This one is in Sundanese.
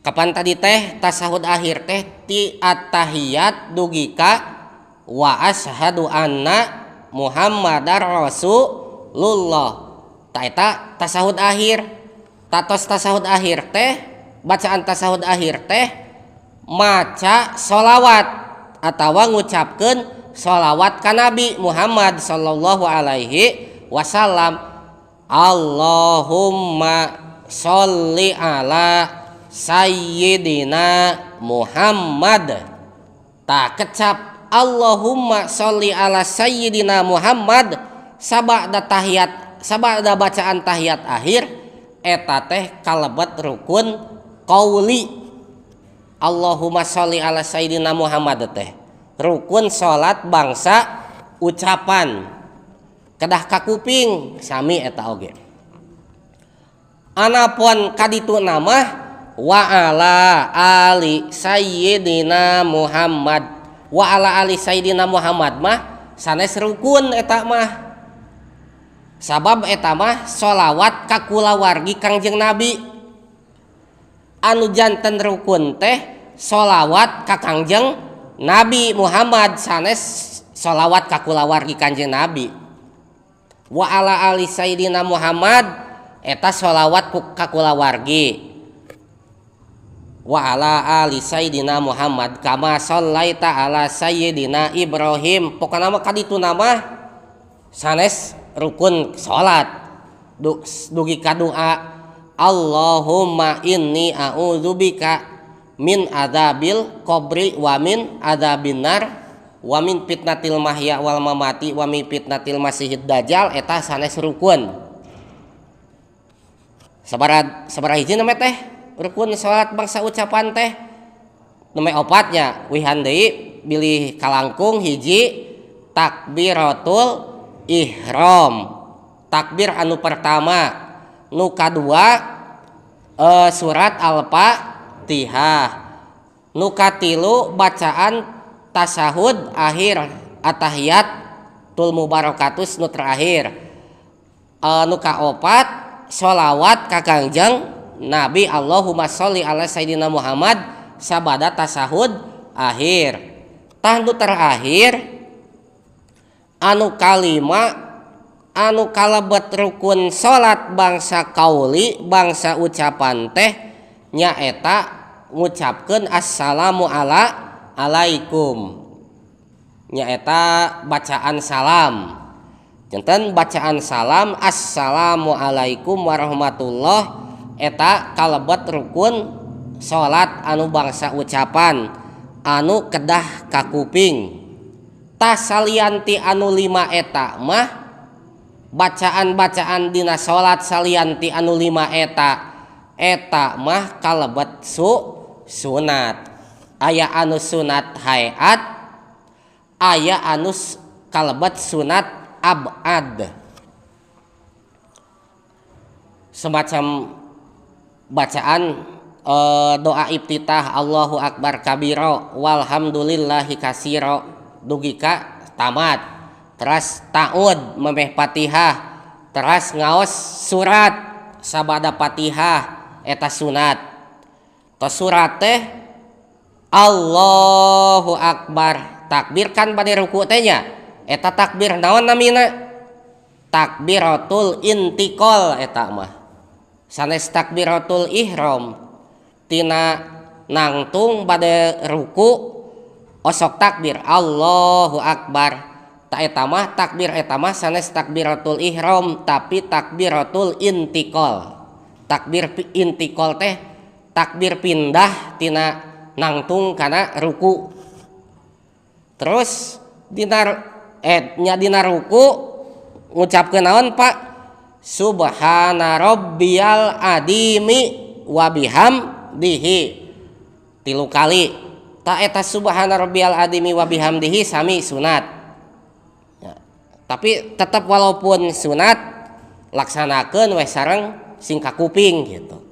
Kapan tadi teh tasahud akhir teh ti attahiyat dugi ka wa asyhadu anna Muhammadar Rasulullah. Ta eta tasahud akhir. Tatos tasahud akhir teh bacaan tasahud akhir teh maca sholawat atawa ngucapkeun sholawat ka Nabi Muhammad sallallahu alaihi wasallam. Allahumma sholli ala Sayyidina Muhammad. Tak kecap Allahumma sholli ala Sayyidina Muhammad sabada tahiyat, sabada bacaan tahiyat akhir eta teh kalebet rukun qauli. Allahumma sholli ala Sayyidina Muhammad teh rukun salat bangsa ucapan kedah kakuping sami eta oge. Anapun kaditu nama wa ala ali Sayyidina Muhammad. Wa ala ali Sayyidina Muhammad mah sanes rukun eta mah. Sabab eta mah sholawat ka kulawargi Kangjeng Nabi. Anu janten rukun teh sholawat ka Kangjeng Nabi Muhammad sanes sholawat ka kulawargi Kangjeng Nabi. Wa ala ali Sayyidina Muhammad eta sholawat ka kulawargi. Wa ala ali Sayyidina Muhammad kama shallaita ala Sayyidina Ibrahim. Pokona mah kaditu nama sanes rukun salat. Dugi ka doa Allahumma inni a'udzubika min adzabil qabri wa min adzabin nar wa min fitnatil mahya wal mamati wa min fitnatil masihid dajjal eta sanes rukun. Sabaraha hiji namanya teh rukun salat bangsa ucapan teh nembe opatnya wihan deui bilih kalangkung hiji takbiratul ihram, takbir anu pertama, nu kadua surat al-Fatihah, nu katilu bacaan tasahud akhir atahiyatul mubarakatus nu terakhir, nu kaopat sholawat ka Kangjeng Nabi Allahumma sholli ala Sayyidina Muhammad sabada tasahud akhir. Tah nu terakhir anu kalima anu kalebet rukun salat bangsa kauli bangsa ucapan teh nyaeta ngucapkeun assalamu alaikum, nyaeta bacaan salam. Janten bacaan salam assalamualaikum warahmatullah eta kalebet rukun salat anu bangsa ucapan anu kedah kakuping. Tah salianti anu lima eta mah bacaan-bacaan dina salat salianti anu lima eta eta mah kalebet sunat. Aya anu sunat hayat, aya anu kalebet sunat abad. Semacam bacaan doa iftitah Allahu akbar kabiro walhamdulillahi kasiro dugi ka tamat, teras ta'ud memeh Fatihah, teras ngaos surat sabada Fatihah eta sunat. Tos surat teh Allahu akbar takbir kan bade ruku teh nya, eta takbir naon namina? Takbiratul intiqal eta mah sanes takbiratul ihram. Tina nangtung bade ruku osok takbir Allahu akbar. Ta eta mah takbir eta mah sanes takbiratul ihram tapi takbiratul intiqal. Takbir intiqal teh takbir pindah tina nangtung kana ruku. Terus dina nya dina ruku ngucapkeun naon Pak? Subhana rabbiyal adimi wa bihamdihi 3 kali. Ta eta subhana rabbiyal adimi wa bihamdihi sami sunat ya, tapi tetap walaupun sunat laksanakeun we sareng sing kakuping gitu.